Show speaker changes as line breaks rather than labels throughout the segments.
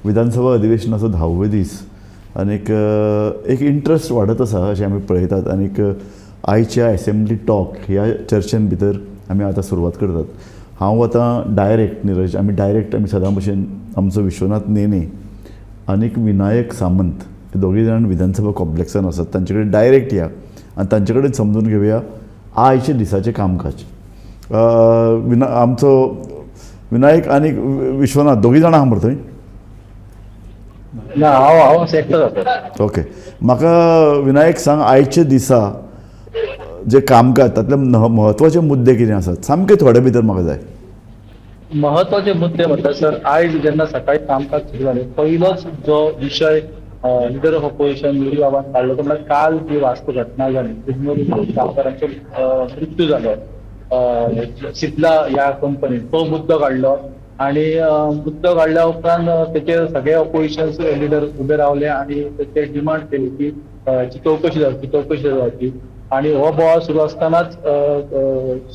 विधानसभा अधिवेशनाचो 10वे दीस आनीक एक इंट्रस्ट वाडत आसा अशें आमी पळयतात. आनीक आयच्या एसेंब्ली टॉक ह्या चर्चेन भितर आमी आतां सुरवात करतात. हांव आतां डायरेक्ट निरज, आमी डायरेक्ट आमी सदां भशेन आमचो विश्वनाथ नेने आनीक विनायक सामंत हे दोगूय जाण विधानसभा कॉम्प्लेक्सान आसात, तांचे कडेन डायरेक्ट या आनी तांचे कडेन समजून घेवया आयच्या दिसाचें कामकाज. आमचो विनायक आनी विश्वनाथ दोगूय जाणां आहा मरे थंय?
ना, हांव एकटोच आसा.
ओके, म्हाका विनायक सांग, आयच्या दिसा जे कामकाज तातले म्हत्वाचे मुद्दे कितें आसात, सामके थोडे भितर म्हाका जाय.
महत्वाचे मुद्दे म्हणटा सर, आयज जेन्ना सकाळी कामकाज सुरू जालें, पयलोच जो विशय लिडर ऑफ ऑपोजिशन विडी बाबान काडलो तो म्हळ्यार काल जी वास्तू घटना जाली, उदमूर कामगारांचो मृत्यू जालो सिप्ला ह्या कंपनीत, तो मुद्दो काडलो. आनी मुद्दो काडल्या उपरांत तेचेर सगळे ऑपोजिशन लिडर उबे रावले आनी तेचेर डिमांड केली की चौकशी जावची, चौकशी जावची. आनी हो बोवाळ सुरू आसतनाच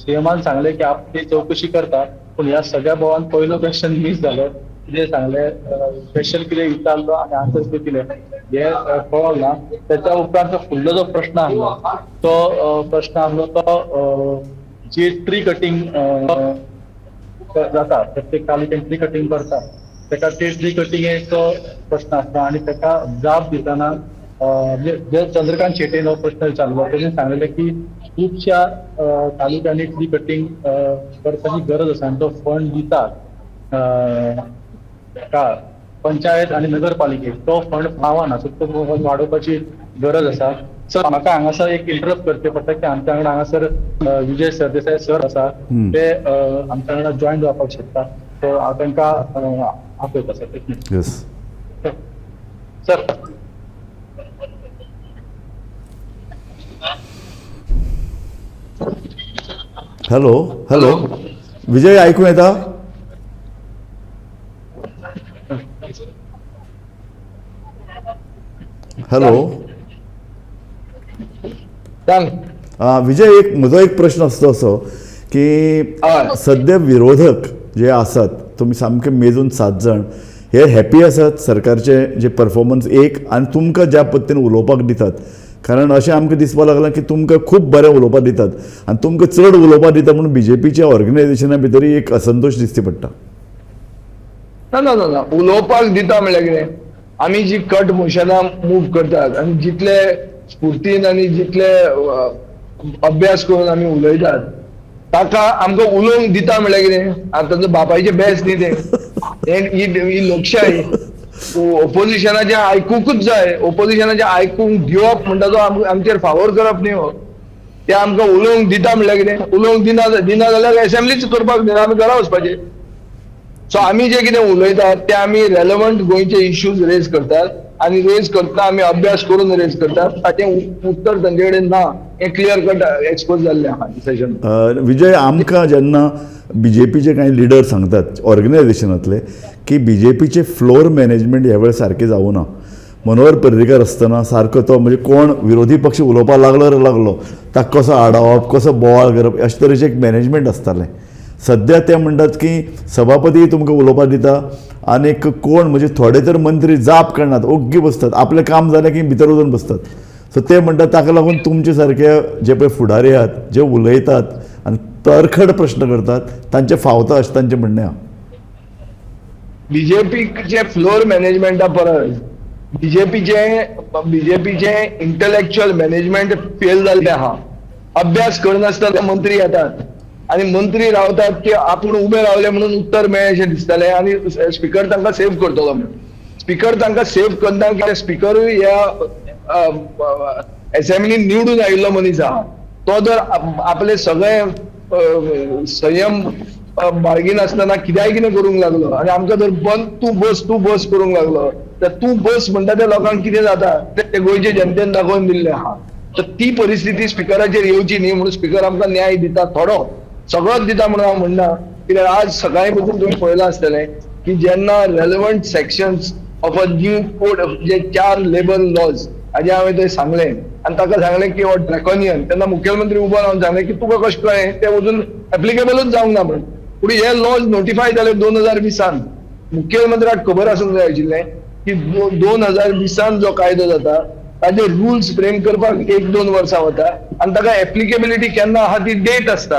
सीएमान सांगलें की आपली चौकशी करता, पूण ह्या सगळ्या बोवान पयलो क्वेश्चन मीस जालो. कितें सांगलें, क्वेश्चन कितें विचारलो आनी आन्सर कितें दिलें हें कळोंक ना. तेच्या उपरांत फुडलो जो प्रश्न आसलो तो प्रश्न आसलो तो जी ट्री कटिंग जाता प्रत्येक तालुक्यान ट्री कटिंग करता तेका ते ट्री कटिंगेचो प्रश्न आसता. आनी तेका जाप दितना जे चंद्रकांत शेट्येन हो प्रश्न विचारलो तेणे सांगलेलें की खुबश्या तालुक्यांनी ट्री कटिंग करपाची गरज आसा आनी तो फंड दितात पंचायत आनी नगरपालिकेक, तो फंड पावना, सो तो फंड वाडोवपाची गरज आसा. सर, म्हाका हांगासर एक इंटरप्ट करचें पडटा की आमच्या वांगडा हांगासर विजय सरदेसाय सर आसा, ते आमच्या वांगडा जॉयन जावपाक शकता, सो हांव तांकां आपयता सर. एक minute.
Yes
sir.
Hello hello Vijay, आयकूं येता? हॅलो विजय, एक म्हजो एक प्रश्न आसतो असो की सद्या विरोधक जे आसात तुमी सामके मेजून 7 जाण हे हॅपी आसात सरकारचे जे परफॉर्मन्स एक, आनी तुमकां ज्या पद्दतीन उलोवपाक दितात, कारण अशें आमकां दिसपाक लागलां की तुमकां खूब बरें उलोवपाक दितात आनी तुमकां चड उलोवपाक दिता म्हणून बीजेपीच्या ऑर्गनायझेशना भितरूय एक असंतोश दिसती पडटा.
ना ना ना ना, उलोवपाक दिता म्हणल्यार कितें, आमी जी कट मोशनां मूव करतात आनी जितले स्फुर्तीन आनी जितले अभ्यास करून आमी उलयतात ताका आमकां उलोवंक दिता म्हणल्यार कितें, आतां तांचो बापायचें बेस न्ही तें, ही लोकशाही. ओपोजिशनाचें आयकुंकूच जाय, ओपोजिशनाचें आयकूंक दिवप म्हणटा तो आमचेर फावोर करप न्ही हो. ते आमकां उलोवंक दिता म्हणल्यार कितें, उलोवंक दिना दिना जाल्यार एसेंब्लीच करपाक दिना, आमी घरा वचपाचें. सो आमी जे कितें उलयतात ते आमी रेलेवंट गोंयचे इश्यूज रेज करतात आनी रेज करतना आमी अभ्यास करून रेज करतात, ताचें उत्तर तांचे कडेन ना, हें क्लियर कट एक्सपोज जाल्लें आहा सेशन.
विजय, आमकां जेन्ना बीजेपीचे कांय लिडर सांगतात ऑर्गनायझेशनांतले की बीजेपीचे फ्लोर मॅनेजमेंट ह्या वेळार सारकें जावं ना, मनोहर पर्रीकर आसतना सारको तो म्हणजे कोण विरोधी पक्ष उलोवपाक लागलो रे लागलो ताका कसो आडावप, कसो बोवाळ करप, अशे तरेचें एक मॅनेजमेंट आसतालें. सद्या ते म्हणटात की सभापती तुमकां उलोवपाक दिता आनीक कोण म्हणजे थोडे तर मंत्री जाप काडनात, ओग्गी बसतात, आपलें काम जालें की भितर वचून बसतात. सो ते म्हणटात ताका लागून तुमचे सारके जे पळय फुडारी आहात जे उलयतात आनी तरखड प्रश्न करतात तांचे फावता अशें तांचें म्हणणें आहा.
बीजेपीचे फ्लोर मॅनेजमेंटा परस बीजेपीचे इंटलेक्च्युअल मॅनेजमेंट फेल जाल्लें आहा. अभ्यास करनासतना मंत्री येतात आनी मंत्री रावतात की आपूण उबे रावले म्हणून उत्तर मेळ्ळें अशें दिसतालें आनी स्पिकर तांकां सेव्ह करतलो म्हणून. स्पिकर तांकां सेव्ह करना कित्याक स्पिकरूय ह्या एसेंब्लीन निवडून आयिल्लो मनीस आहा, तो जर आपले सगळे संयम बाळगिनासतना कित्याय कितें करूंक लागलो आनी आमकां जर बंद तूं बस तूं बस करूंक लागलो तर तूं बस म्हणटा त्या लोकांक कितें जाता तें गोंयचे जनतेन दाखोवन दिल्लें आहा. तर ती परिस्थिती स्पिकराचेर येवची न्ही म्हणून स्पिकर आमकां न्याय दिता, थोडो सगळोच दिता म्हणून हांव म्हणना, कित्याक आज सकाळीं पसून तुमी पळयलां आसतलें की जेन्ना relevant sections of a new code जे 4 लेबर लॉज हाजें हांवें थंय सांगलें आनी ताका सांगलें की हो ड्रॅकोनियन, तेन्ना मुखेलमंत्री उबो रावन सांगलें की तुका कशें कळ्ळें तें अजून एप्लिकेबलूच जावंक ना म्हणून. पूण हे लॉज नोटिफाय जाले 2020, मुख्यमंत्र्याक खबर आसूंक जाय आशिल्लें की 2020 जो कायदो जाता ताजे रुल्स फ्रेम करपाक 1-2 वर्सां वता आनी ताका एप्लिकेबिलिटी केन्ना आहा ती डेट आसता.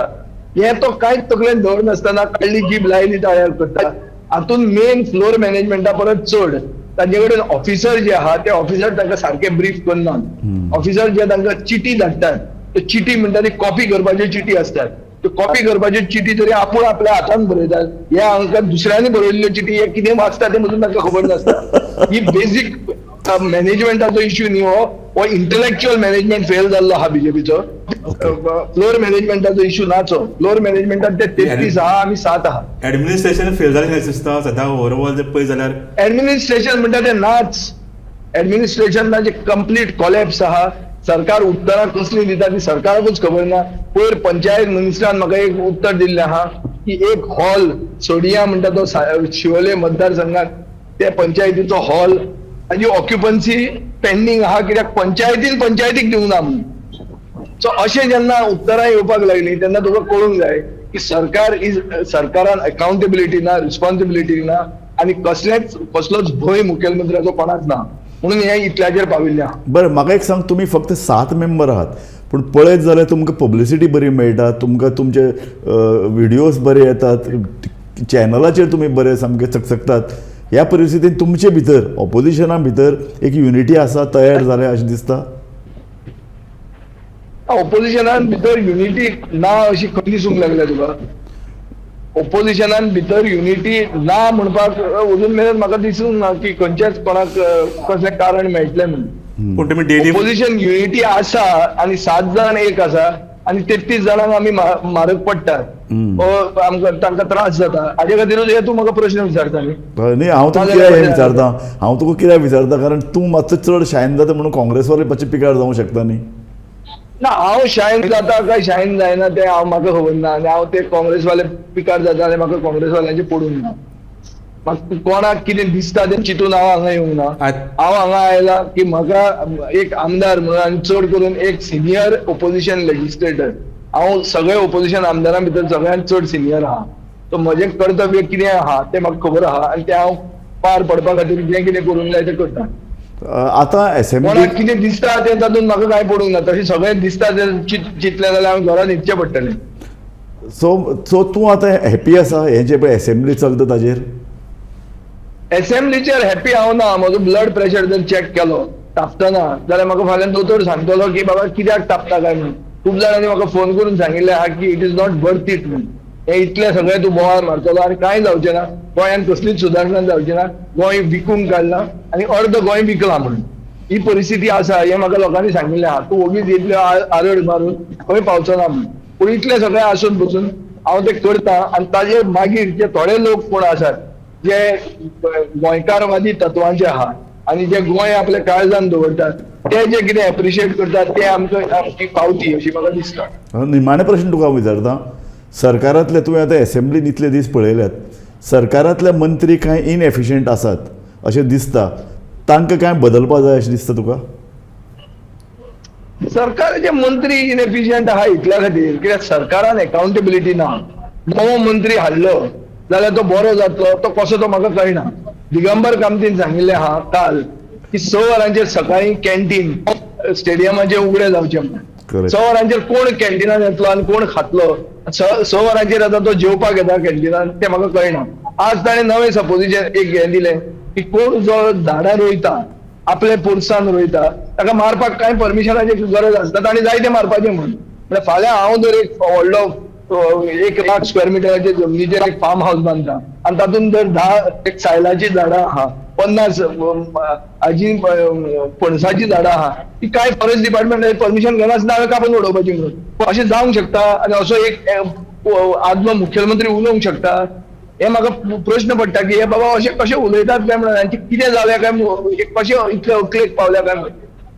हें तो कांयच तकलेन दवरनासतना काडली जीब लायली ताळ्यार करता. हातूंत मेन फ्लोर मॅनेजमेंटा परस चड तांचे कडेन ऑफिसर जे आहा ते ऑफिसर तांकां सारके ब्रीफ करनात. ऑफिसर जे तांकां चिटी धाडटात त्यो चिटी म्हणटा ती कॉपी करपाच्यो चिटी आसतात. त्यो कॉपी करपाच्यो चिटी तरी आपूण आपल्या हातान बरयतात. हे हांकां दुसऱ्यांनी बरयल्ल्यो चिटी हे कितें वाचता तें पसून तांकां खबर नासता. ही बेजीक मॅनेजमेंटाचो इश्यू न्ही, हो इंटलेक्च्युअल मॅनेजमेंट फेल जाल्लो आहा बीजेपीचो. फ्लोर मॅनेजमेंटाचो इश्यू नाचो. फ्लोर मॅनेजमेंटात ते 33 आहा आमी 7 आहा.
ऍडमिनिस्ट्रेशन फेल जालें दिसता सद्या ओवरऑल जर पळयत जाल्यार.
ऍडमिनिस्ट्रेशन म्हणटा तें नाच. ऍडमिनिस्ट्रेशनाचे कंप्लीट कॉलॅप्स आहा. सरकार उत्तरां कसली दिता ती सरकाराकूच खबर ना. पयर पंचायत मिनिस्टरान म्हाका एक उत्तर दिल्लें आहा की एक हॉल सोडिया म्हणटा तो शिवोले मतदारसंघात ते पंचायतीचो हॉल ताजी ऑक्युपन्सी पेंडींग आहा कित्याक पंचायतीन पंचायतीक दिवंक ना म्हणून. सो अशें जेन्ना उत्तरां येवपाक लागलीं तेन्ना तुका कळूंक जाय की सरकार is सरकारान अकाउंटेबिलिटी ना, रिस्पॉन्सिबिलिटी ना आनी कसलेच कसलोच भंय मुखेलमंत्र्याचो कोणाक ना म्हणून हें इतल्याचेर पाविल्लें आहा.
बरें, म्हाका एक सांग, तुमी फक्त 7 मेंबर आहात पूण पळयत जाल्यार तुमकां पब्लिसिटी बरी मेळटा, तुमकां तुमचे व्हिडियोज बरे येतात, चॅनलाचेर तुमी बरे सामके चकचकतात. ह्या परिस्थितीन तुमचे भितर ऑपोजिशना भितर एक युनिटी आसा तयार जाल्या अशें दिसता?
ऑपोजिशनान भितर युनिटी ना अशी खंय दिसूंक लागल्या तुका? ऑपोजिशनान भितर युनिटी ना म्हणपाक अजून मेरेन म्हाका दिसूंक ना की खंयच्याच कोणाक कसलें कारण मेळटलें म्हणून.
पूण तुमी डेली
ऑपोजिशन युनिटी आसा आनी 7 जाण एक आसा आनी 33 जाणांक आमी म्हारग पडटात, आमकां तांकां त्रास जाता. हाजे खातीरूच हे तूं म्हाका प्रश्न विचारता न्ही.
न्ही, हांव तुका कित्याक हें विचारता, हांव तुका कित्याक विचारता कारण तूं मातसो चड शायन जाता म्हणून काँग्रेसवाले मातशे पिकार जावंक शकता न्ही.
ना, हांव शायन जाता काय शायन जायना तें हांव म्हाका खबर ना आनी हांव ते काँग्रेसवाले पिकार जाता आनी म्हाका काँग्रेसवाल्यांचे पडूंक ना. म्हाका कोणाक कितें दिसता तें चिंतून हांव हांगा येवंक ना. हांव हांगा आयला की म्हाका एक आमदार म्हणून आनी चड करून एक सिनियर ओपोजिशन लेजिस्लेटर, हांव सगळे ओपोजिशन आमदारां भितर सगळ्यांत चड सिनियर आहा. सो म्हजें कर्तव्य कितें आहा तें म्हाका खबर आहा आनी तें हांव पार पडपा खातीर जें कितें करूंक जाय तें करता.
आतां एसेंब्ली
कोणाक कितें दिसता तें तातूंत म्हाका कांय पडूंक ना. तशें सगळें दिसता तें चिंतलें जाल्यार हांव घरान न्हिदचें पडटलें.
सो तूं आतां हॅपी आसा हें जें पळय एसेंब्ली चलता ताजेर?
एसेंब्लीचेर हॅपी हांव ना. म्हजो ब्लड प्रेशर जर चॅक केलो तापतना जाल्यार म्हाका फाल्यां दोतोर सांगतलो की बाबा कित्याक तापता काय म्हणून. खूब जाणांनी म्हाका फोन करून सांगिल्लें आहा की it is not worth it म्हणून. हें इतलें सगळें तूं बोवाळ मारतलो आनी कांय जावचें ना, गोंयांत कसलीच सुदारणा जावची ना, गोंय विकूंक काडलां आनी अर्द गोंय विकलां म्हणून ही परिस्थिती आसा हें म्हाका लोकांनी सांगिल्लें आहा. तूं ओगीच इतल्यो आरड मारून खंय पावचो ना म्हणून. पूण इतलें सगळें आसून बसून हांव तें करता आनी ताजे मागीर जे थोडे लोक कोण आसात जे गोंयकारवादी तत्वांचे आहा आनी जे गोंय आपल्या काळजान दवरतात ते जे कितें एप्रिशिएट करतात ते आमकां आमची पावती अशी म्हाका दिसता.
निमाणे प्रश्न तुका हांव विचारता, सरकारांतले तुवें आतां एसेंब्लीन इतले दीस पळयल्यात, सरकारांतले मंत्री कांय इनएफिशियंट आसात अशें दिसता, तांकां कांय बदलपा जाय अशें दिसता तुका?
सरकाराचे मंत्री इनएफिशियंट आहा इतल्या खातीर कित्याक सरकारान एकाउंटेबिलिटी ना. नवो मंत्री हाडलो जाल्यार तो बरो जातलो तो कसो तो म्हाका कळना. दिगंबर कामतीन सांगिल्लें आहा काल की 6 वरांचेर सकाळीं कॅन्टीन स्टेडियमाचेर उगडें जावचें म्हणून. 6 वरांचेर कोण कॅन्टिनान येतलो आनी कोण खातलो, 6 वरांचेर आतां तो जेवपाक येता कॅन्टिनान तें म्हाका कळना. आज ताणें नवें सपोजिशन एक हें दिलें की कोण जो झाडां रोयता आपले पोरसान रोयता ताका मारपाक कांय परमिशनाची गरज आसता, ताणें जायते मारपाचें म्हणून. म्हळ्यार फाल्यां हांव जर एक व्हडलो 1 लाख स्क्वेअर मिटराचे जमनीचेर एक फार्म हावस बांदता आनी तातूंत जर 10 एक सायलाचीं झाडां आहा, 50 हाजी पणसाचीं झाडां आहा, ती कांय फॉरेस्ट डिपार्टमेंट परमिशन घेनासतना हांवें कापून उडोवपाची म्हणून अशें जावंक शकता आनी असो एक आदलो मुख्यमंत्री उलोवंक शकता हे म्हाका प्रश्न पडटा की हे बाबा अशें कशें उलयतात काय म्हणून, हांचे कितें जालें काय, कशें इतले अकलेक पावल्या काय म्हणून.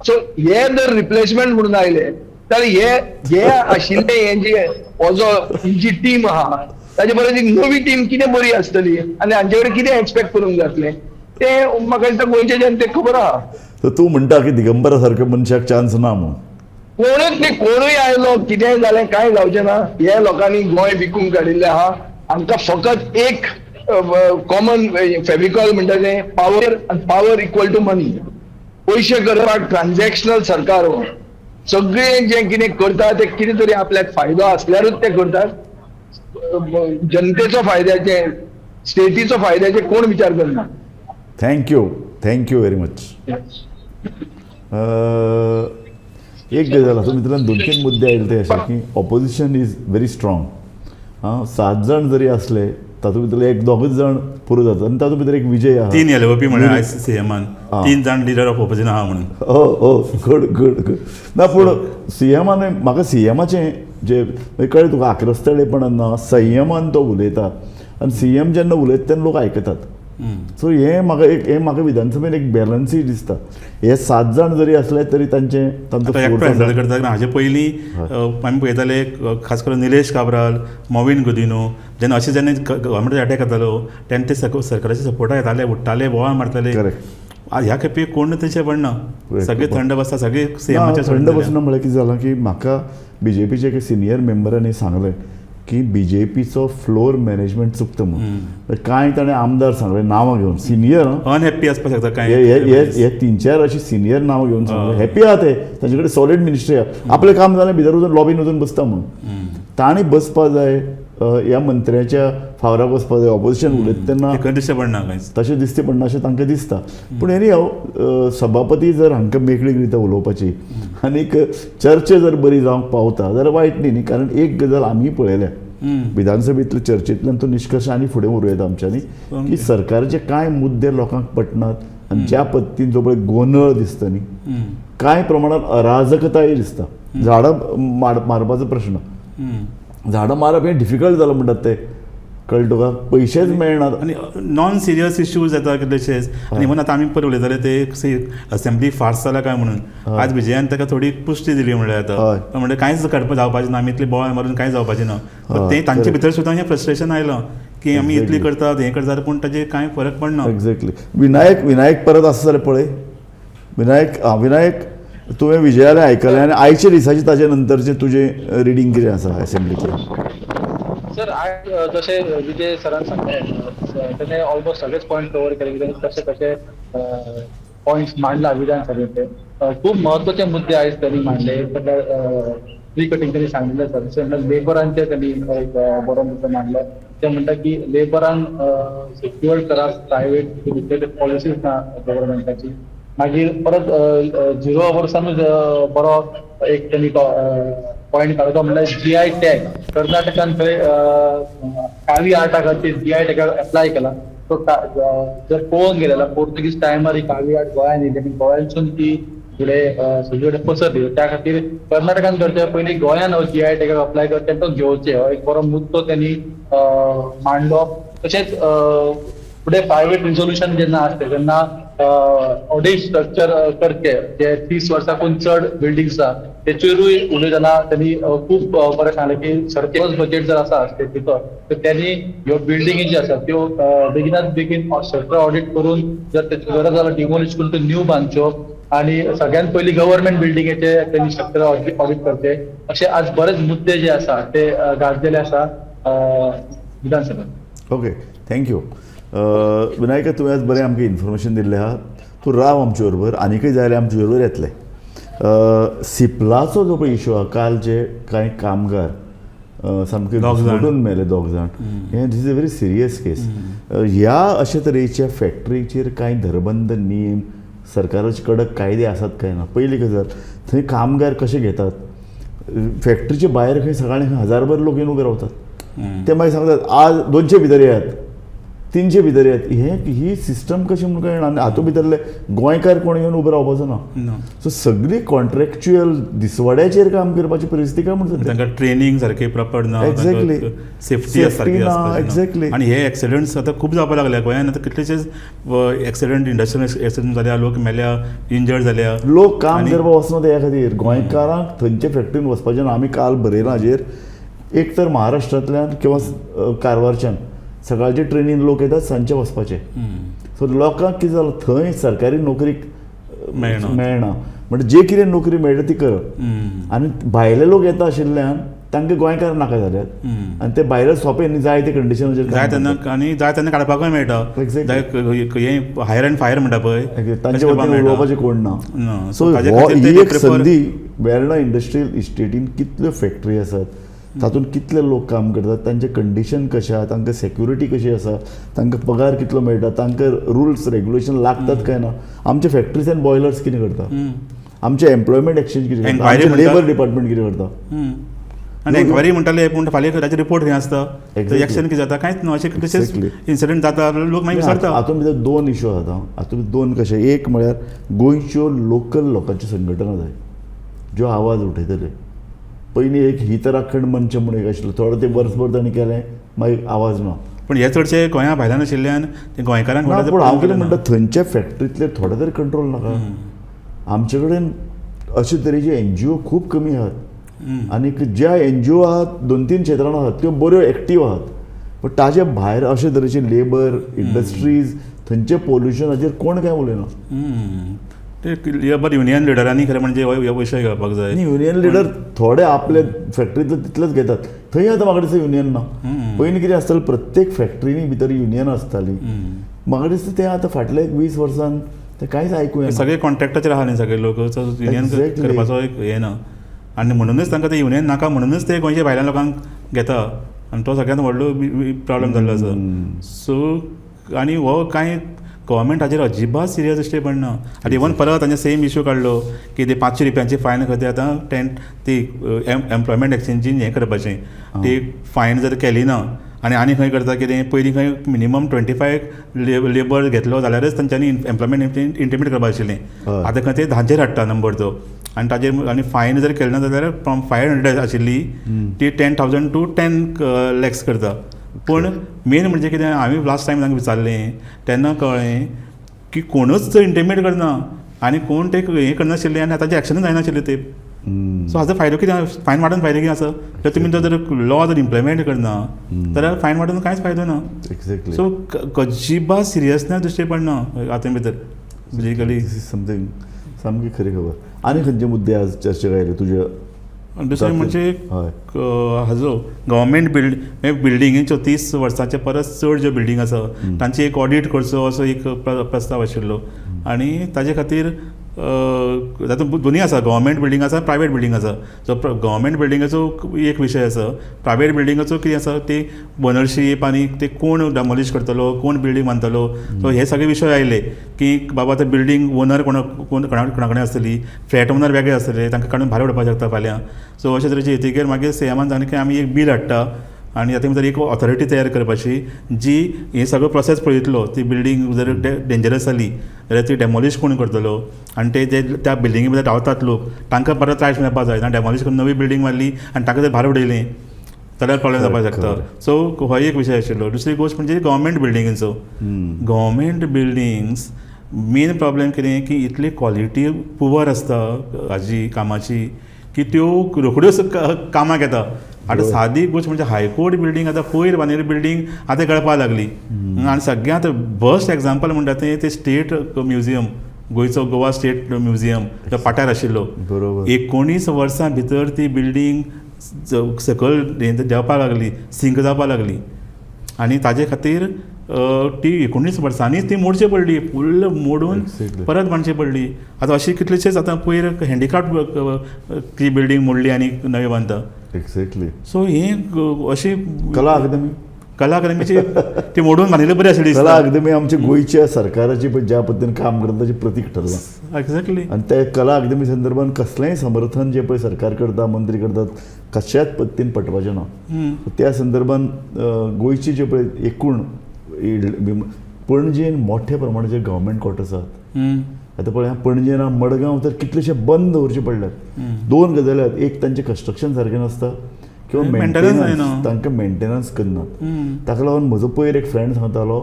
सो हे जर रिप्लेसमेंट म्हणून आयले जाल्यार हे हे आशिल्ले हे जे हो जो ही जी टीम आहा ताजे परस एक नवी टीम कितें बरी आसतली आनी हांचे कडेन कितें एक्सपेक्ट करूंक जातलें तें म्हाका दिसता गोंयच्या जनतेक खबर आहा.
तर तूं म्हणटा की दिगंबरा सारक्या मनशाक चान्स ना म्हणून?
कोणूच न्ही, कोणूय आयलो कितेंय जालें कांय जावचें ना. हे लोकांनी गोंय विकूंक काडिल्लें आहा. आमकां फकत एक कॉमन फेविकॉल म्हणटा तें पावर आनी पावर इक्वल टू मनी. पयशे करपाक ट्रान्झॅक्शनल सरकार हो. सगळे जे कितें करता ते कितें तरी आपल्याक फायदो आसल्यारूच ते करतात. जनतेचो फायद्याचे, स्टेटीचो फायद्याचे कोण विचार करना.
Thank you, thank you very much. एक गजाल आसा मित्रांनो, दोन तीन मुद्दे आयले ते अशे की ऑपोजिशन is very strong. आं, सात जाण जरी असले तातूंत भितर एक दोगूच जाण पुरो जाता आनी तातूंत भितर एक विजय आहा.
तीन एलओपी म्हळ्यार आयज सीएमान तीन जाण लिडर ऑफ ऑपोजिशन आहा म्हणून.
हो हो, गुड गुड गुड. ना पूण सीएमान म्हाका सीएमाचें जे कळ्ळें तुका, आक्रस्ताळेपणान ना, संयमान तो उलयता आनी सीएम जेन्ना उलयता तेन्ना लोक आयकतात. सो हें म्हाका एक, हें म्हाका विधानसभेन एक बॅलन्सूय दिसता. हे सात जाण जरी असले तरी तांचे तांचो
आतां एकटो
फोर्स
हँडल
आसा.
करता. हाजे पयलीं आमी पळयताले, खास करून निलेश काब्राल, मोविन गुदिनो जेन्ना अशें जेन्ना गव्हर्मेंटाचेर अटॅक जातालो तेन्ना ते सरकाराच्या सपोर्टाक येताले, उठ्ठाले, बोवाळ मारताले. ह्या खेपे कोण तशें पडना, सगळे थंड बसता, सगळे सीएमाच्या
थंड बसना. म्हळ्यार कितें जालां की म्हाका बीजेपीचे एका सिनियर मेंबरांनी सांगलें की बीजेपीचो फ्लोर मॅनेजमेंट चुकता म्हणून. कांय ताणें आमदार सांगले नांवां घेवन, सिनियर.
अनहॅप्पी आसपाक शकता
हे
कांय.
हे हे हे तीन चार अशी सिनियर नांवां घेवन सांगले. हॅपी आहा ते, तांचे कडेन सॉलीड मिनिस्ट्री आहा, आपलें काम जालें, भितर वचून लॉबीन वचून बसता म्हणून. तांणी बसपा जाय, ह्या मंत्र्याच्या फावराक वचपा जाय. ऑपोजिशन उलयता तेन्ना
ते खंय दिश्टी पडना कांयच.
तशें दिसते पडना अशें तांकां दिसता. पूण एनी हांव, सभापती जर हांकां मेकळीक दिता उलोवपाची आनीक चर्चा जर बरी जावंक पावता जाल्यार वायट न्ही न्ही. कारण एक गजाल आमी पळयल्या विधानसभेंतल्या चर्चेंतल्यान, तो निश्कर्श आनी फुडें व्हरूं येता आमच्यांनी की सरकारचे कांय मुद्दे लोकांक पटनात आनी ज्या पद्दतीन जो पळय गोंदळ दिसता न्ही, कांय प्रमाणात अराजकताय दिसता. झाडां मारपाचो प्रश्न, झाडां मारप हें डिफिकल्ट जालां म्हणटात ते, कळ्ळें तुका, पयशेच मेळनात.
आनी नॉन सिरियस इश्यूज येता कितलेशेच. आनी इवन आतां आमी पयर उलयताले ते असेंब्ली फार्स जाला काय म्हणून, आज विजयान ताका थोडी पुश्टी दिली म्हणल्यार जाता. म्हणल्यार कांयच काडपा जावपाचें ना, आमी इतली बोवाळ मारून कांय जावपाचें ना. ते तांचे भितर सुद्दां हें फ्रस्ट्रेशन आयलां की आमी इतली करतात, हें करतात, पूण ताजेर कांय फरक पडना.
एक्झॅक्टली. विनायक, विनायक परत आसा जाल्यार पळय. विनायक, आं विनायक, तुवें विजयालें आयकलें आनी आयच्या दिसाचें ताजे नंतरचें तुजें रिडींग कितें आसा असेंब्लीचें?
सर, आयज जशें विजय सरान सांगलें, तेणे ऑलमोस्ट सगळेच पॉयंट कवर केले की तेणे कशे कशे पॉयंट्स मांडला विधानसभेचे. खूब महत्वाचे मुद्दे आयज त्यांनी मांडले. ट्री कटिंग त्यांनी सांगितलें आसा. तशें म्हणल्यार लेबरांचे त्यांनी एक बरो मुद्दो मांडलो. ते म्हणटा की लेबरांक सिक्युअर करात, प्रायव्हेट पॉलिसीज ना गव्हर्मेंटाची. मागीर परत झिरो अवर्सानूच बरो एक त्यांनी पॉयंट काडलो, तो म्हणल्यार जीआय टॅग. कर्नाटकान थंय कावी आर्टा खातीर जीआय टॅगाक एप्लाय केला. तो जर पळोवंक गेले जाल्यार पोर्तुगीज टायमार ही कावी आर्ट गोंयान येयली आनी गोंयांसून ती फुडें सगळे कडेन पसरली. त्या खातीर कर्नाटकान करचे पयलीं गोंयान हो जीआय टॅगाक अप्लाय करचें, तो घेवचें, हो एक बरो मुद्दो त्यांनी मांडलो. तशेंच फुडें प्रायव्हेट रिजोल्युशन जेन्ना आसता तेन्ना ऑडिट स्ट्रक्चर करचे, जे 30 वर्सांकून चड बिल्डिंग्स आसा तेचेरूय उलयतना त्यांनी खूब बरें सांगलें की सरप्लस बजेट जर आसा स्टेटीचो तर त्यांनी ह्यो बिल्डिंगी ज्यो आसा त्यो बेगिनात बेगीन स्ट्रक्चर ऑडिट करून जर तेची गरज जाल्यार डिमोलिश करून त्यो न्यू बांदच्यो आणि सगळ्यात पयलीं गव्हर्मेंट बिल्डिंगेचे त्यांनी स्ट्रक्चर ऑडिट करचे. अशे आज बरेच मुद्दे जे आसा ते गाजलेले आसा विधानसभेत.
Okay, thank you Vinayak. तुवें आज बरें आमकां इन्फॉर्मेशन दिल्लें आहा. तूं राव आमचे बरोबर, आनीकय जाय जाल्यार आमचे बरोबर येतले. सिप्लाचो जो पळय इशू आहा, काल जे कांय कामगार सामके
दोग जाण.
घुस्मटून मेले, दोग जाण, हें this is a very serious case. ह्या अशे तरेच्या फॅक्टरीचेर कांय धरबंद नियम, सरकाराचे कडक कायदे आसात काय ना? पयली गजाल, थंय कामगार कशे घेतात? फॅक्टरीच्या भायर खंय सकाळी खंय हजारभर लोक येवन उबे रावतात. ते मागीर सांगतात आज 200 भितर येयात, 300 भितर येयात. हे ही सिस्टम कशी म्हणून कळना. आनी हातूंत भितरले गोंयकार कोण येवन उबे रावपाचो ना.
ना.
सो सगळी कॉन्ट्रॅक्च्युअल दिसवड्याचेर काम करपाची परिस्थिती काय म्हण सद्या.
तांकां ट्रेनिंग सारकें प्रॉपर ना. सेफ्टी
Safety
सारकी
ना,
आसपाची ना. आनी हे एक्सिडंट्स आतां खूब जावपाक लागल्या गोंयांत. आतां कितलेशेच एक्सिडंट, इंडस्ट्रियल एक्सिडंट जाल्या, लोक मेल्या, इंजर्ड जाल्या.
लोक काम करपाक वचना त्या खातीर. गोंयकारांक थंयच्या फॅक्टरीन वचपाचें ना. आमी काल बरयलां हाजेर. एक तर महाराष्ट्रांतल्यान किंवा कारवारच्यान सकाळचे ट्रेनीन लोक येतात, सांजचे वचपाचे. सो लोकांक कितें जालां, थंय सरकारी नोकरी
मेळना.
मेळना, म्हणजे जे कितें नोकरी मेळटा ती करप. आनी भायले लोक येता आशिल्ल्यान तांकां गोंयकार नाका जाल्यात आनी ते भायले सोंपे न्ही, जाय ते कंडिशनाचेर
जाय तेन्ना आनी जाय तेन्ना काडपाकूय मेळटा.
Exactly.
जाय हें हायर अँड फायर म्हणटा पळय,
तांचे
तशें करपाक
वतीन
मेळटा.
उलोवपाचें कोण ना.
ना.
सो
ताजे खातीर ते
ही एक
prefer-
संदी वेर्णा इंडस्ट्रियल इस्टेटीन कितल्यो फॅक्टरी आसात, तातूंत कितले लोक काम करतात, तांचें कंडिशन कशें आहा, तांकां सेक्युरिटी कशी आसा, तांकां पगार कितलो मेळटा, तांकां रुल्स रेग्युलेशन लागतात काय ना, आमचे फॅक्टरीज अँड बॉयलर्स कितें करता, आमचे एम्प्लॉयमेंट एक्सचेंज कितें करता,
Enquiry
आमचें
म्हणटा-
लेबर डिपार्टमेंट कितें करता.
आनी एन्क्वायरी म्हणटाले पूण फाल्यां ताचे रिपोर्ट खंय आसता,
Exactly.
Action कितें जाता कांयच ना. अशे कितलेशेच
Exactly.
Incident जाता, लोक मागीर विसरता.
हातूंत भितर दोन इशू आसात. हातूंत भितर दोन कशे, एक म्हळ्यार गोंयच्यो लोकल लोकांच्यो संघटना जाय ज्यो आवाज उठयतले. पयलीं एक हित राखण मंच म्हणून एक आशिल्लो, थोडो ते वर्सभर तांणी केलें, मागीर आवाज ना.
पूण हे चडशे गोंया भायल्यान आशिल्ल्यान ते गोंयकारांक
ना,
व्हडलें
पूण हांव कितें
ना.
म्हणटा, थंयच्या फॅक्टरींतले थोडे तरी कंट्रोल नाका. आमचे कडेन अशे तरेचे एनजीओ खूब कमी आहात आनीक ज्या एनजीओ आहात 2-3 क्षेत्रान आहात त्यो बऱ्यो एक्टीव आहात, पूण ताजे भायर अशे तरेचे लेबर इंडस्ट्रीज थंयचे पोल्युशनाचेर कोण कांय उलयना.
ते लेबर युनियन लिडरांनी खरें म्हणजे हो विशय घेवपाक जाय.
आनी युनियन लिडर थोडे आपले फॅक्टरींतले तितलेच घेतात. थंय आतां म्हाका दिसता युनियन ना. पयलीं कितें आसतालें, प्रत्येक फॅक्टरीनी भितर युनियन आसताली. म्हाका दिसता तें आतां फाटल्या एक 20 वर्सान तें कांयच आयकूं येना.
सगळे कॉन्ट्रॅक्टाचेर आहा न्ही सगळे लोक, युनियन
Exactly.
करपाचो एक हें ना आनी म्हणूनच तांकां ते युनियन नाका, म्हणूनच ते गोंयच्या भायल्या लोकांक घेता आनी तो सगळ्यांत व्हडलो प्रॉब्लम जाल्लो आसा. सो आनी हो कांय गव्हर्मेंट हाचेर अजिबात सिरियस दिश्टी पडना. आनी इवन परत तांचे सेम इशू काडलो की ते 500 रुपयांची फायन खंय आतां टेन ती एम्प्लॉयमेंट एक्सचेंजीन हें करपाचें, ती फायन जर केली ना आनी आनी खंय करता कितें, पयलीं खंय मिनिमम 25 लेबर घेतलो जाल्यारच तांच्यांनी एम्प्लॉयमेंट इंटिमेट करपाक आशिल्लें. आतां खंय ते 10चेर हाडटा नंबर तो आनी ताजेर आनी फायन जर केलें ना जाल्यार फ्रॉम 500 आशिल्ली ती 10,000 टू 10 लॅक्स करता. पूण मेन म्हणजे कितें, हांवें लास्ट टायम तांकां विचारलें तेन्ना कळ्ळें की कोणूच इंटिमेट करना आनी कोण ते हें करनाशिल्ले आनी ताजें एक्शनूच जायनाशिल्लें ते. सो हाजो फायदो कितें, फायन वाडोवन फायदो कितें आसा, जर तुमी तो जर लॉ जर इम्प्लिमेंट करना जाल्यार फायन वाडोवन कांयच फायदो ना.
एक्झॅक्टली.
सो अजिबात सिरियसनेस दिश्टी पडना हातूंत भितर बेजिकली.
दिस is something सामकी खरी खबर. आनी खंयचे मुद्दे आज चर्चेक आयले तुजे?
दुसरें म्हणजे हाजो गव्हर्मेंट बिल्डिंगेच्यो 30 वर्सांचे परस चड ज्यो बिल्डींग आसा तांची एक ऑडीट करचो असो एक प्रस्ताव आशिल्लो आनी ताजे खातीर तातूंत दोनूय आसा, गव्हर्मेंट बिल्डींग आसा, प्रायवेट बिल्डींग आसा. सो गव्हर्मेंट बिल्डिंगाचो एक विशय आसा, प्रायवेट बिल्डिंगाचो कितें आसा ती ओनरशीप आनी ते कोण डेमोलिश करतलो, कोण बिल्डींग बांदतलो, सो हे सगळे विशय आयले की बाबा आतां बिल्डींग ओनर कोणा कडेन आसतली, फ्लॅट ओनर वेगळे आसतले, तांकां काडून भायर उडोवपाक शकता फाल्यां. सो अशे तरेचे येतकीर मागीर सीएमान सांगलें की आमी एक बील हाडटा आनी तातूंत भितर एक ऑथॉरिटी तयार करपाची जी हे सगळो प्रोसेस पळयतलो, ती बिल्डींग जर डेंजरस जाली जाल्यार ती डेमोलिश कोण करतलो आनी ते जे त्या बिल्डिंगे भितर रावतात लोक तांकां परत त्रास मेळपाक जाय ना, डेमोलिश करून नवी बिल्डींग मारली आनी तांकां जर भायर उडयलें जाल्यार प्रॉब्लेम जावपाक शकता. सो हो एक विशय आशिल्लो. दुसरी गोश्ट म्हणजे गव्हर्मेंट बिल्डिंगेचो. गव्हर्मेंट बिल्डिंग्स मेन प्रॉब्लेम कितें की इतली क्वॉलिटी पुवर आसता हाजी कामाची की त्यो रोखड्योच कामाक येता. आतां सादी गोश्ट म्हणजे हायकोर्ट बिल्डींग आतां पयर बांदिल्ली बिल्डींग आतां गळपाक लागली. आनी सगळ्यांत बस्ट एग्जाम्पल म्हणटा तें स्टेट म्युझियम, गोंयचो गोवा स्टेट म्युझियम जो पाट्यार आशिल्लो.
बरोबर.
19 वर्सां भितर ती बिल्डींग सकयल देंवपाक लागली, सिंक जावपाक लागली आनी ताजे खातीर ती 19 वर्सांनीच ती मोडची पडली, फुल्ल मोडून परत बांदची पडली. आतां अशी कितलेशेच आतां पयर हँडिक्राफ्ट ती बिल्डींग मोडली आनी नवी बांदता.
एक्झॅक्टली.
सो ही अशी
कला अकादमी,
कला अकादमीची ती मोडून बांदिल्ली बरी आशिल्ली.
कला अकादमी आमच्या गोंयच्या सरकाराची पण ज्या पद्दतीन काम करता ताचें प्रतीक ठरलां.
एक्झॅक्टली.
आनी ते कला अकादमी संदर्भात कसलेंय समर्थन जे पळय सरकार करता, मंत्री करतात, कशाच पद्दतीन पटपाचें ना. त्या संदर्भात गोंयची जे पळय एकूण पणजेन मोठ्या प्रमाणाचेर गव्हर्मेंट क्वॉर्टर्स आहात. आतां पळय पणजेन मडगांव तर कितलेशे बंद दवरचे पडल्यात. दोन गजाली आहात, एक तांचें कन्स्ट्रक्शन सारकें नासता किंवा मेंटेनन्स, तांकां मेंटेनन्स करनात. ताका लागून म्हजो पयर एक फ्रेंड सांगतालो,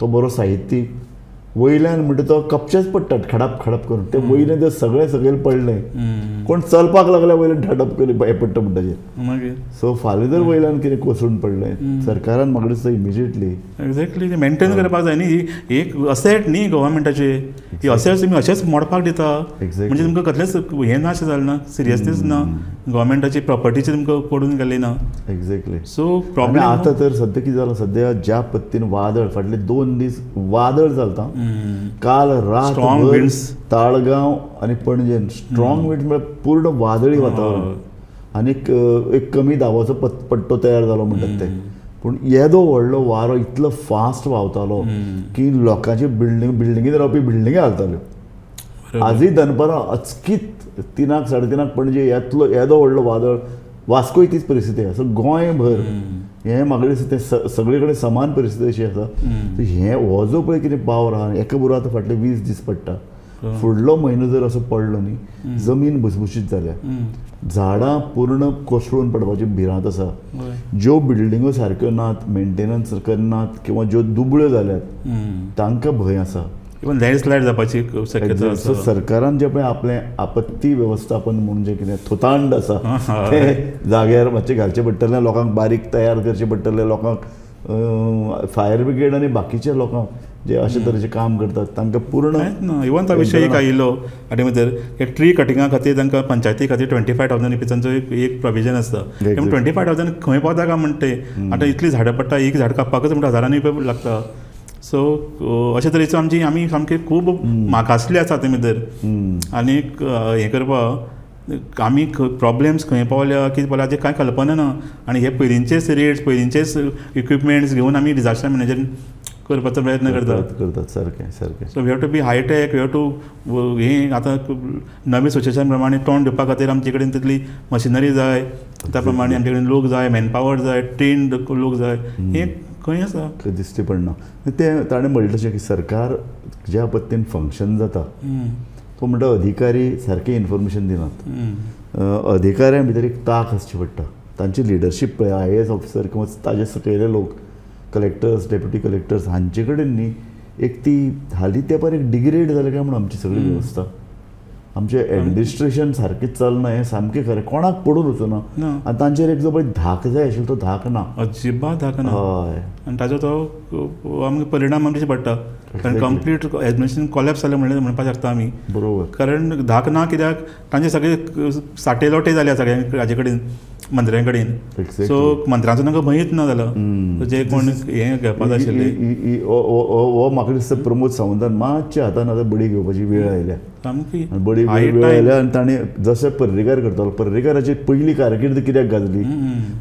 तो बरो साहित्यीक, वयल्यान म्हणटा तो कपचेच पडटात खडाप खडाप करून, ते वयल्यान ते सगळे सकयल पडले, कोण चलपाक लागल्या वयल्यान ठडप करून हें पडटा म्हणटा ताचेर. सो फाल्यां जर वयल्यान कितें कोसळून पडलें सरकारान म्हाका दिसता इमिजिएटली.
एक्झॅक्टली, मेंटेन करपाक जाय न्ही, एक असेट न्ही गव्हर्मेंटाची, ही असेट तुमी अशेंच मोडपाक दिता म्हणजे तुमकां कसलेंच हें ना अशें जालें ना, सिरियसनेस ना गव्हर्मेंटाची प्रॉपर्टीची तुमकां पडून गेल्ली ना.
एक्झॅक्टली.
सो
आनी
प्रॉब्लेम
आतां तर सद्या कितें जालां, सद्या ज्या पद्दतीन वादळ फाटले 2 दीस वादळ चलता, काल रात
Strong winds.
Talgaon आनी पणजेन स्ट्रॉंग विंड्स म्हळ्यार पूर्ण वादळी वातावरण आनी एक कमी दाबाचो पट्टो तयार जालो म्हणटात ते. पूण येदो व्हडलो वारो इतलो फास्ट व्हांवतालो की लोकांची बिल्डिंगेंत रावपी बिल्डिंगे हालताल्यो. आजूय दनपारां अचकीत 3 साडे 3 पणजे येदो व्हडलो वादळ, वास्कोय तीच परिस्थिती आसा. सो गोंयभर हें म्हाका दिसता तें सगळे कडेन समान परिस्थिती अशी आसा. हें हो जो पळय कितें पावर आहा एका बरोबर आतां फाटले 20 दीस पडटा, फुडलो म्हयनो जर असो पडलो न्ही, जमीन भुसभुशीत जाल्या, झाडां पूर्ण कोसळून पडपाची भिरांत आसा. ज्यो बिल्डिंगो सारक्यो नात, मेंटेनन्स करनात किंवा ज्यो दुबळ्यो जाल्यात तांकां भंय आसा.
इवन लँडस्लायड जावपाची शक्यता
सो
आसा.
सरकारान जें पळय आपलें आपत्ती वेवस्थापन म्हणून जें कितें थोतांड आसा तें जाग्यार मातशें घालचें पडटलें, लोकांक बारीक तयार करचें पडटलें, लोकांक फायर ब्रिगेड आनी बाकीच्या लोकांक जे अशे तरेचें काम करतात तांकां पूर्ण
कांयच ना. इवन तो विशय एक आयिल्लो आनी भितर ट्री कटिंगा खातीर तांकां पंचायती खातीर 25,000 रुपीजांचो एक प्रोविजन आसता. पूण 25,000 खंय पावता काय म्हणटा ते, आतां इतलीं झाडां पडटा, एक झाड कापपाकच म्हणटा हजारांनी रुपया लागता. सो अशे तरेचो आमी सामके खूब मागासले आसा ते भितर. आनीक हें करपाक आमी प्रॉब्लेम्स खंय पावल्या कितें पावल्या हाची कांय कल्पना ना. आनी हे पयलींचेच रेट्स पयलींचेच इक्विपमेंट्स घेवन आमी डिजास्टर मॅनेजमेंट करपाचो प्रयत्न करतात.
सारकें सारकें.
So we have to be high tech, we have to हें आतां नवे सिच्युएशन प्रमाणे तोंड दिवपा खातीर आमचे कडेन तितली मशिनरी जाय, त्या प्रमाणे आमचे कडेन लोक जाय, मॅनपावर जाय, ट्रेन्ड लोक जाय. हें खंय आसा
दिश्टी पडना. तें ताणें म्हणलें तशें की सरकार ज्या पद्दतीन फंक्शन जाता तो म्हणटा अधिकारी सारकें इन्फॉर्मेशन दिनात. अधिकाऱ्यां भितर एक तांक आसची पडटा, तांची लिडरशीप पळय IAS officer किंवा ताजे सकयले लोक, कलेक्टर्स, डेप्युटी कलेक्टर्स हांचे कडेन न्ही एक ती हालीं तेंपार एक डिग्रेड जालें काय म्हूण आमची सगळी वेवस्था, आमचें एडमिनिस्ट्रेशन सारकें चलना हें सामकें खरें, कोणाक पडून वचना. आनी तांचेर एक जो पळय धाक जाय आशिल्लो तो धाक ना,
अजिबात धाक ना.
हय.
आनी ताजो तो आमकां परिणाम आमचेर पडटा, कारण कंप्लीट एडमिनिस्ट्रेशन कॉलेप्स जालें म्हणलें म्हणपाक शकता आमी.
बरोबर.
कारण धाक ना कित्याक तांचे सगळे साटे लोटे जाल्या सगळ्या हाजे कडेन, मंत्र्यां कडेन. सो मंत्र्यांचो तांकां भंयच ना जालो जे कोण हें घेवपाक आशिल्ले.
हो म्हाका दिसता प्रमोद सावंतान मातशे हातान आतां बडी घेवपाची वेळ आयल्या,
सामकी
बडी वेळ आयल्या. आनी ताणें जशें पर्रीकार करतालो, पर्रीकाराची पयली कारकिर्द कित्याक गाजली,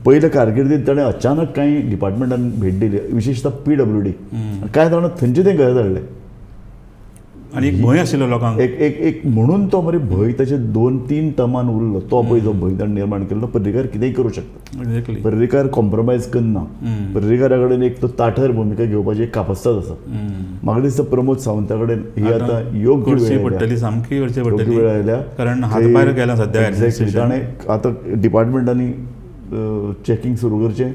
पयले कारकिर्दीत ताणें अचानक कांय डिपार्टमेंटान भेट दिली, विशेशतः PWD, कांय जाणां थंयचे तें घर धाडलें.
आनी एक भंय आशिल्लो लोकांक,
एक एक एक म्हणून तो मरे भंय ताचे 2-3 टर्मान उरलो. तो पळय जो भंय ताणें निर्माण केल्लो, पर्रीकार कितेंय करूं शकता, पर्रीकार कॉम्प्रोमायज करना, पर्रीकारा कडेन एक तो ताठर भुमिका घेवपाची एक कापस्ताद आसा. म्हाका दिसता प्रमोद सावंता कडेन ही आतां योग्य वेळ
पडटली, सामकी
योग्य वेळ आयल्या,
कारण हातभायर गेला सद्या.
एक्झॅक्टली. ताणें आतां डिपार्टमेंटांनी चॅकिंग सुरू करचें,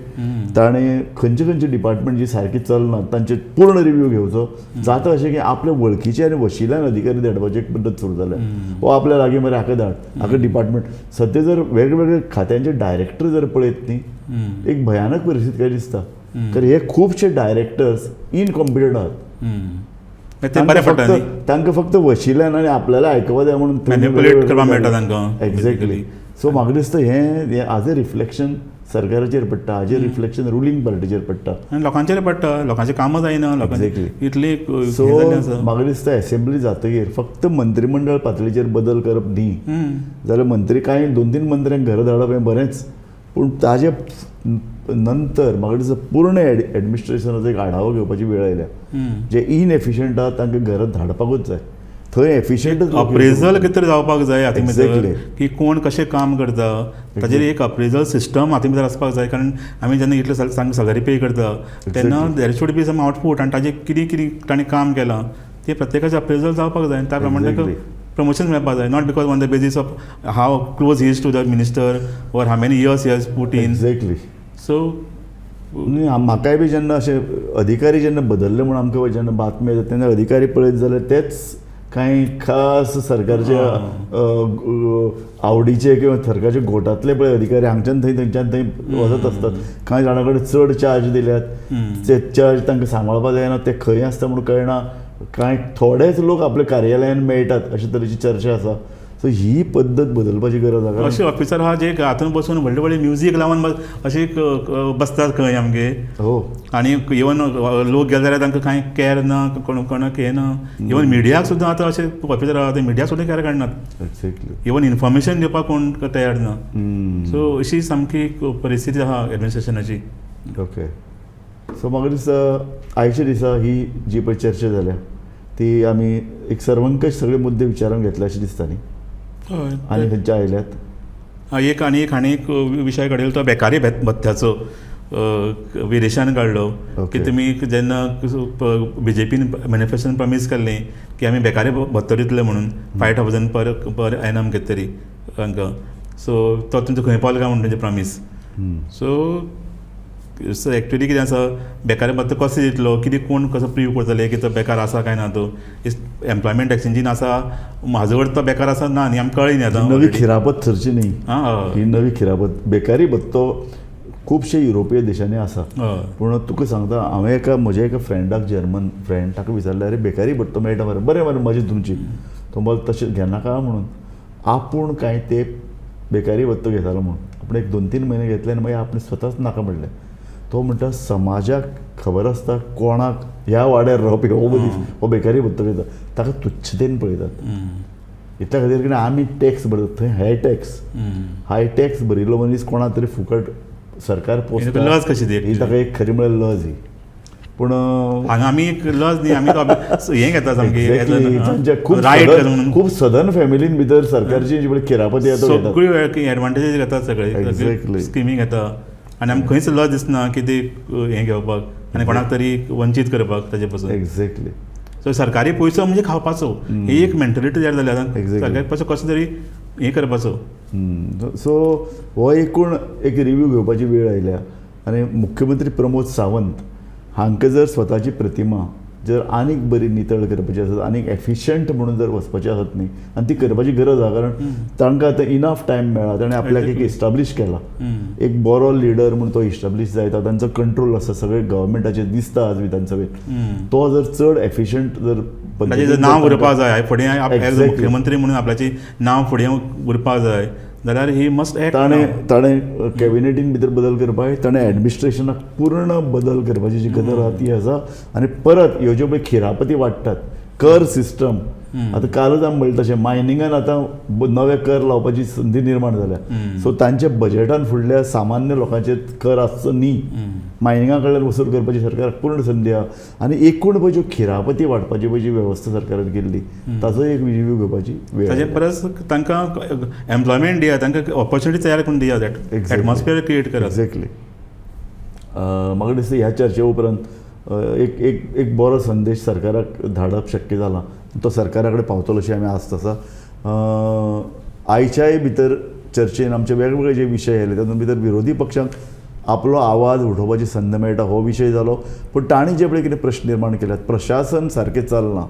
ताणें खंयचे खंयचे डिपार्टमेंट जी सारकी चलना तांचे पूर्ण रिव्यू घेवचो. जाता अशें की आपल्या वळखीचे आनी वशिल्यान अधिकारी धाडपाची एक पद्दत सुरू जाल्या, हो आपल्या लागीं मरे हाका धाड, हाका डिपार्टमेंट. सद्या जर वेगवेगळे खात्यांचे डायरेक्टर जर पळयत न्ही, एक भयानक परिस्थिती काय दिसता, कारण हे खुबशे डायरेक्टर्स इनकॉम्पिटंट आहात. तांकां फक्त वशिल्यान आनी आपल्याला आयकपा जाय म्हणून
मॅनिपुलेट करपाक मेळटा तांकां.
एक्झॅक्टली. सो म्हाका दिसता हें हाजें रिफ्लेक्शन सरकाराचेर पडटा, हाजें रिफ्लेक्शन रुलींग पार्टीचेर पडटा
आनी लोकांचेर पडटा, लोकांचें कामां जायना, लोकांचे इतली.
सो म्हाका दिसता एसेंब्ली जातकीर फक्त मंत्रीमंडळ पातळीचेर बदल करप न्ही, जाल्यार मंत्री कांय 2-3 मंत्र्यांक घरा धाडप हें बरेंच, पूण ताजे नंतर म्हाका दिसता पूर्ण एडमिनिस्ट्रेशनाचो एक आढावो घेवपाची वेळ आयल्या. जे इनएफिशंट आहा तांकां घरात धाडपाकूच जाय, थंय एफिशियंट
अप्रेजल कितें तरी जावपाक जाय हाती भितर, की कोण कशें काम करता ताजेर एक अप्रेजल सिस्टम हाती भितर आसपाक जाय. कारण आमी जेन्ना इतले सॅलरी पे करता तेन्ना there should be some output, आनी ताजें कितें कितें ताणें काम केलां तें प्रत्येकाचें अप्रेजल जावपाक जाय आनी त्या प्रमाणे ताका प्रमोशन मेळपाक जाय. Not because on the basis of how close he is to the minister or how many years he has put in.
Exactly.
So
म्हाकाय बी जेन्ना अशें अधिकारी जेन्ना बदल्ले म्हूण आमकां जेन्ना बातमी येता तेन्ना अधिकारी पळयत जाल्यार तेच कांय खास सरकारच्या आवडीचे किंवा सरकारच्या गोटांतले पळय अधिकारी हांगच्यान थंय थंयच्यान थंय वचत आसतात. कांय जाणां कडेन चड चार्ज दिल्यात, ते चार्ज तांकां सांबाळपाक जायना, ते खंय आसता म्हूण कळना. कांय थोडेच लोक आपल्या कार्यालयान मेळटात अशे तरेची चर्चा आसा. सो ही पद्दत बदलपाची गरज आसा.
अशे ऑफिसर आहा जे हातून बसून व्हडले व्हडले म्युजीक लावन अशे बसतात खंय आमगे.
हो,
आनी इवन लोक गेले जाल्यार तांकां कांय कॅर ना, कोण कोणाक हें ना. इवन मिडियाक सुद्दां आतां अशे ऑफिसर आहा ते मिडियाक सुद्दां कॅर काडनात.
एक्झॅक्टली.
इवन इन्फॉर्मेशन दिवपाक कोण तयार ना. सो अशी सामकी परिस्थिती आहा एडमिनिस्ट्रेशनाची.
ओके, सो म्हाका दिसता आयच्या दिसा ही जी पळय चर्चा जाल्या ती आमी एक सर्वंकश सगळे मुद्दे विचारून घेतले अशें दिसता न्ही. आनी खंयचे आयल्यात
एक आनी एक आनी एक विशय काडिल्लो तो बेकारी भत्त्याचो विदेशान काडलो की तुमी जेन्ना बीजेपीन मॅनिफेस्टोन प्रॉमीस केल्लें की आमी बेकारी भत्तो दितले म्हणून 5,000 पर एनम कितें तरी तांकां, सो तो तुमचो खंय पावलो काय म्हणून तेंचे प्रॉमीस. सो एक्चुअली कितें आसा, बेकारी भत्तो कसो दितलो, कितें कोण कसो प्रूव करतले की तो बेकार आसा काय ना, तो एम्प्लॉयमेंट एक्सचेंजीन आसा म्हाजो अर्थ तो बेकार आसा ना न्ही, आमकां कळ्ळें न्ही आतां.
नवी खिरापत थरची न्ही ही नवी खिरापत. बेकारी भत्तो खुबशे युरोपीय देशांनी आसा, पूण तुका सांगता हांवें एका म्हज्या एका फ्रेंडाक, जर्मन फ्रेंड, ताका विचारलें अरे बेकारी भत्तो मेळटा मरे, बरें मरे मजा तुमची, तो म्हणलो तशें घेनाका म्हणून आपूण कांय ते बेकारी भत्तो घेतालो म्हणून आपूण एक 2-3 म्हयने घेतले आनी मागीर आपणें स्वताच नाका म्हणलें. तो म्हणटा समाजाक खबर आसता कोणाक ह्या वाड्यार रावपी हो मनीस हो बेकारी भत्तो घेता, ताका तुच्छतेन पळयतात. इतल्या खातीर कितें आमी टॅक्स भरतात थंय हाय टॅक्स, हाय टॅक्स भरिल्लो मनीस कोणा तरी फुकट सरकार पोसता,
लज कशी ती
ही ताका एक खरी म्हळ्यार लज ही. पूण
हांगा आमी एक लज न्ही, आमी हें घेता सामकी
खूब खूब सदन फॅमिलीन भितर सरकारची जी खिरापती
सगळ्यो एडवांटेजीस घेतात, सगळे स्किमी घेता आनी आमकां खंयच लज दिसना की ती हें घेवपाक आनी कोणाक तरी वंचीत करपाक ताजे पसून.
एक्झॅक्टली.
सो सरकारी पयसो म्हणजे खावपाचो ही एक मेंटलिटी तयार जाली आतां, सरकारी पयसो कसो तरी हें करपाचो.
सो हो एकूण एक रिव्यू घेवपाची वेळ आयल्या आनी मुख्यमंत्री प्रमोद सावंत हांकां जर स्वताची प्रतिमा जर आनीक बरी नितळ करपाची आसत, आनीक एफिशंट म्हणून जर वचपाची आसत न्ही, आनी ती करपाची गरज आसा, कारण तांकां आतां इनफ टायम मेळ्ळा, ताणें आपल्याक एक इस्टाब्लीश केला, एक बरो लिडर म्हूण तो इस्टाब्लीश जायता, तांचो कंट्रोल आसा सगळे गव्हर्मेंटाचेर दिसता आज विधानसभेत. तो जर चड एफिशंट जर
ताचें नांव उरपाक जाय फुडें, एज मुख्यमंत्री म्हणून आपल्याचें नांव फुडें उरपाक जाय जाल्यार ही मस्ट एक्ट.
ताणें ताणें कॅबिनेटीन भितर बदल करपाक, ताणें एडमिनिस्ट्रेशनाक पूर्ण बदल करपाची जी गरज आसा ती आसा. आनी परत ह्यो ज्यो पळय खिरापती वाडटात, कर सिस्टम, आतां कालच आमी म्हणलें तशें मायनिंगान आतां नवे कर लावपाची संदी निर्माण जाल्या. सो तांच्या बजेटान फुडल्या सामान्य लोकांचेर कर आसचो न्ही, मायनिंगा कडल्यान वसूल करपाची सरकाराक पूर्ण संदी आसा. आनी एकूण पळय ज्यो खिरापती वाडपाची पळय जी वेवस्था सरकारान केल्ली ताचो एक रिव्यू घेवपाची वेळ.
ताचे परस तांकां एम्प्लॉयमेंट दिया, तांकां ऑपॉर्च्युनिटी तयार करून दिया, एटमॉस्फियर क्रिएट करात.
एक्झॅक्टली. म्हाका दिसता ह्या चर्चे उपरांत एक एक एक बरो संदेश सरकाराक धाडप शक्य जाला, तो सरकारा कडेन पावतलो अशी आमी आस्त आसा. आयच्याय भितर चर्चेन आमचे वेगवेगळे जे विशय आयले तातूंत भितर विरोधी पक्षांक आपलो आवाज उठोवपाची संद मेळटा हो विशय जालो, पूण तांणी जे पळय कितें प्रश्न निर्माण केल्यात, प्रशासन सारकें चलना,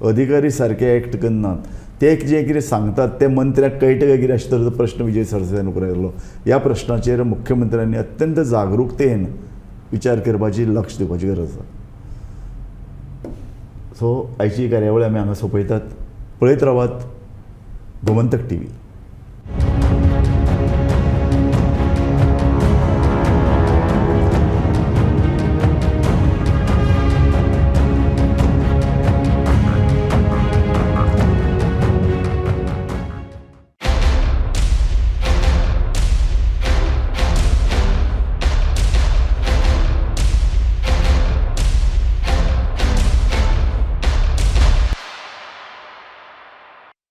अधिकारी सारके एक्ट करनात, ते जें कितें सांगतात तें मंत्र्याक कळटा काय कितें अशे तरेचो प्रश्न विजय सरदेसायान उप्रायलो. ह्या प्रश्नाचेर मुख्यमंत्र्यांनी अत्यंत जागृकतेन विचार करपाची, लक्ष दिवपाची गरज आसा. सो आयची कार्यावळ आमी हांगा सोंपयतात. पळयत रावात गोमंतक टीव्ही.